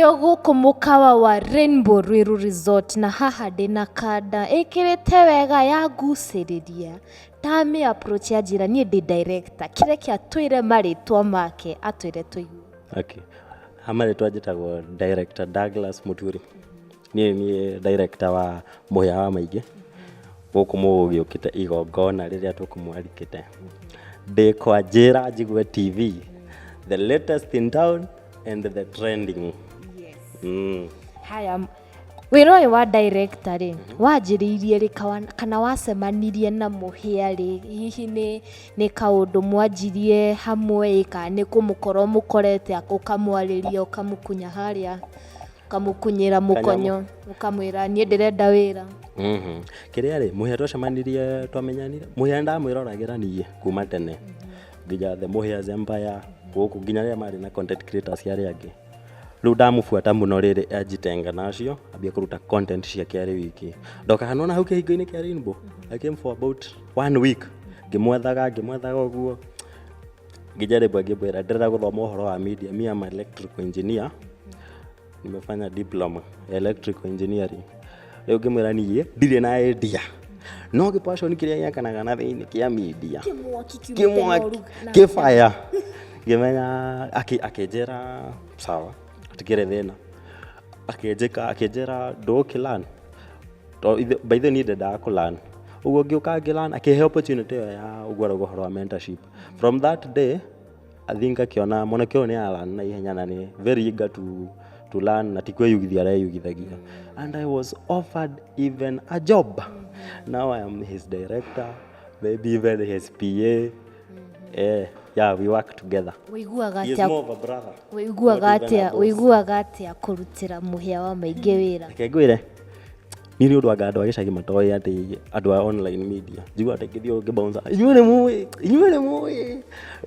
Ndĩ o gũkũ mũkawa wa Rainbow Ruiru Resort na haha ndĩna kanda ĩkĩrĩte wega ya ngucĩrĩria. Ndamĩ approach anjĩra niĩ ndĩ director, kĩreke atwĩre marĩtwa make atwĩre tũigue. Okay. Ha marĩtwa njĩtagwo Director Douglas Muturi. Niĩ niĩ director wa Mũhĩa wa Maingĩ. Gũkũ mũgũgĩũkĩte igongona rĩrĩa tũkũmwarikĩte. Ndĩ kwa Njĩra Njigue TV, the latest in town and the trending. Haya, wĩra ũyũ wa director rĩ, wanjĩrĩirie rĩ kana wacemanirie na Mũhĩa rĩ? Hihi nĩ kaũndũ mwanjirie hamwe ĩ kana nĩ kũmũkora ũmũkorete ũkamwarĩria ũkamũkunya harĩa, ũkamũkunyĩra mũkonyo ũkamwĩra niĩ ndĩrenda wĩra? Kĩrĩa rĩ, Mũhĩa twacemanirie, twamenyanire, Mũhĩa ndamwĩroragĩra niĩ kuma tene nginya the Mũhĩa's Empire gũkũ, nginya rĩrĩa marĩ na content creators arĩa angĩ. Rĩu ndamũbuata mũno rĩrĩ anjitenga na acio ambia kũruta content ciake arĩ wiki. Ndokaga nona hau kĩhingo-inĩ kĩa Rainbow, I came for about one week ngĩmwethaga ngĩmwethaga ũguo nginya rĩmwe ngĩmwĩra ndĩrenda gũthoma ũhoro wa media. Me am electrical engineer, nimefanya diploma ya electrical engineering. Rĩu ngĩmwĩra niĩ ndirĩ na idea, no gĩ passion kĩrĩa gĩakanaga na thĩinĩ kĩa media, kĩmwaki kiumĩte kĩmwaki kĩbaya, ngĩmenya akĩnjĩra sawa, hatikĩrĩ thĩna. Akĩnjĩka akĩnjĩra ndũgũkĩ by the way niĩ ndendaga kũ learn ũguo, ngĩũka ngĩ learn, akĩhe opportunity ĩyo ya ũguo arauga ũhoro wa mentorship. From that day I think akiona mwanake ũyũ nĩ aran na ihenya na nĩ very eager to learn na ti kwĩyugithia areyugithagia, and I was offered even a job. Now I am his director, maybe even his PA. Yeah, we work together. Ũiguaga He is atĩa more of a brother. Ũiguaga Not even atĩa a boss. Ũiguaga atĩa kũrutĩra Mũhĩa wa Maingĩ wĩra? Reke ngwĩre, niĩ nĩ ũndũ anga andũ a gĩcagi matoĩ atĩ andũ a online media, njiguaga ta ingĩthiĩ ngĩbounce, inyuĩ nĩ mũĩ, inyuĩ nĩ mũĩ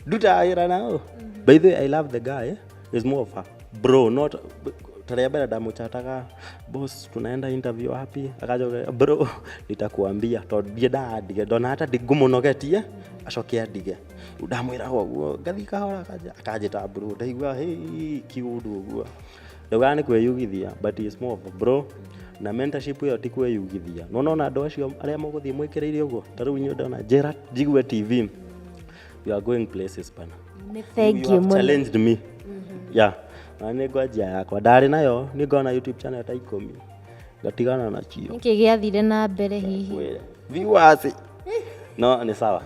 ndutaga wĩra nao. By the way, I love the guy. Is more of a bro, not ta rĩa mbere ndamũchataga, "Boss, tunaenda interview wapi?" Akajoka, "Bro, nitakuambia," tondũ ndiendaga ndige, ndona hata ngũmũnogetie acoke andige. Rĩu ndamwĩraga ũguo, ngathiĩ kahora, akanjĩta bro, ndaigua hey kiũndũ ũguo, ndaugaga nĩ kwĩyugithia, but he is more of a bro na mentorship ĩyo ti kwĩyugithia. No nona andũ acio arĩa mũgũthiĩ mwĩkĩrĩire ũguo, ta rĩu inyuĩ ndona Njĩra Njigue TV, you are going places bana. Nĩ You thengiũ have mũno. challenged me, yeah, na nĩ ngwanjia yakwa, ndarĩ nayo, nĩ ngona YouTube channel ta 10, ngatigana nacio. Nĩkĩ gĩathire na mbere hihi? Ngwĩre, viewers, no nĩ sawa.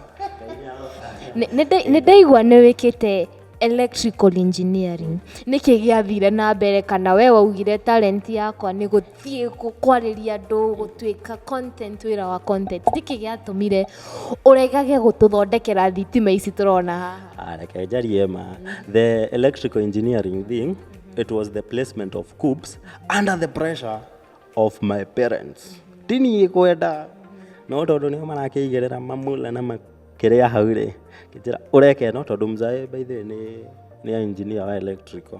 Nĩ ndaigua nĩ wĩkĩte electrical engineering, nĩkĩ gĩathire na mbere, kana we waugire talent yakwa nĩ gũthiĩ kwarĩria andũ, gũtuĩka content, wĩra wa content? Nĩkĩ gĩatũmire ũregage gũtũthondekera thitima ici tũrona haha? Ah, reke njarie ma. The electrical engineering thing, it was the placement of coops under the pressure of my parents. Ti niĩ kwenda, no tondũ nĩo marakĩigĩrĩra mamula na makĩrĩa hau rĩ, kĩnjĩra ũreke ĩno, tondũ mzae by the way nĩ engineer wa electrical,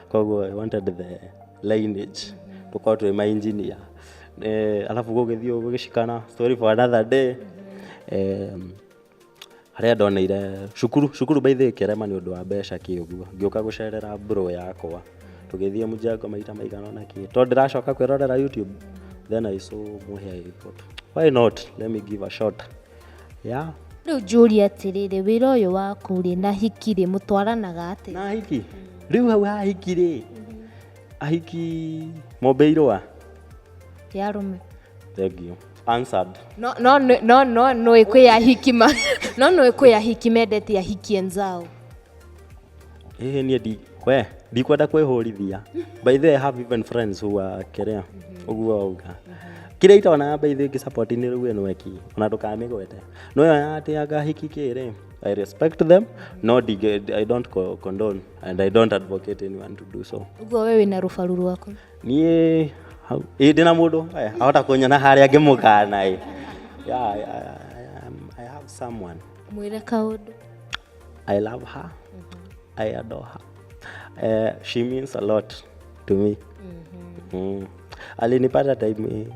koguo I wanted the lineage tũkorwo twĩ ma engineer. Alafu gũgĩthiĩ gũgĩcikana, story for another day. Harĩa ndoneire cukuru, cukuru by the way kĩrema nĩ ũndũ wa mbeca kĩ ũguo, ngĩũka gũcerera bro yakwa, tũgĩthiĩ mjengo maita maigana ũna kĩ, tondũ ndĩracoka kwĩrorera YouTube, then I saw Mũhĩa, I thought, why not, let me give a shot, yeah. Rĩu njũrie atĩrĩrĩ, wĩra ũyũ waku rĩ na hiki rĩ, mũtwaranaga atĩa? Na hiki rĩu hau ha hiki rĩ, ahiki mombĩirwo a Ti arũme? Thank you, answered. No nĩ kwĩ ahiki ma no nĩ kwĩ ahiki mendete ahiki enzao. Ĩhĩ, niĩ ndi we ndikwenda kwĩhũrithia. By the way, I have even friends who are kĩrĩa ũguo wauga, kĩrĩa itonaga by the way ngĩsupport nĩ rĩu ĩno eki ona ndũkamĩgwete, no ĩyo ya atĩ anga hiki kĩrĩ, I respect them, no ndingĩ, I don't condone and I don't advocate anyone to do so. Ũguo we wĩna rũbaru rwaku? Niĩ hau ĩ ndĩna mũndũ ahota kũnyona harĩa ngĩmũkana ĩ. Yeah, I have someone. Mwĩre kaũndũ. I love her. I adore her. She means a lot to me. Alinipata time,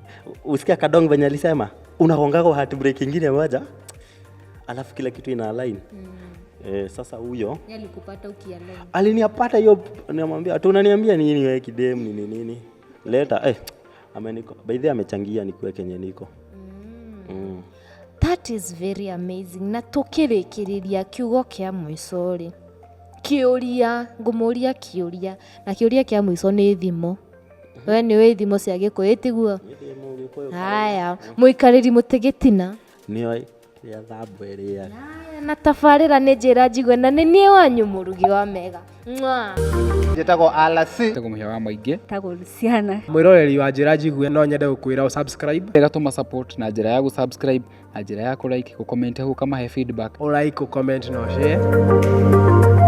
usikia Kadong venye alisema unagongaga heartbreak ingine moja alafu kila kitu ina align. Eh, sasa huyo Yeye alikupata ukialign. Aliniapata hiyo, namwambia tu, "Unaniambia nini wewe kidem, nini nini, leta." Eh, ameniko, by the way, amechangia nikuwe kenye niko. That is very amazing. Na tukĩrĩkĩrĩria kiugo kĩa mũico rĩ, kĩũria ngũmũria kĩũria, na kĩũria kĩa mũico nĩ thimo. We nĩ wĩ thimo cia Gĩkũyũ, tiguo? Haya, mũikarĩri mũtĩ gĩtina. Nĩo kĩrĩa thambo ĩrĩaga. Haya, na tabarĩra nĩ Njĩra Njigue, na nĩ niĩ wanyu mũrugi wa mega. Mwah. Njĩtagwo RC. Njĩtagwo Mũhĩa wa Mũingĩ. Tagwo Luciana. Mwĩroreri wa Njĩra Njigue, no nyende gũkwĩra ũ subscribe. Ĩgatũma support na njĩra ya gũ-subscribe, na njĩra ya kũ-like, gũ-comment, gũkamahe feedback. Ũ like, ũ comment na ũ share.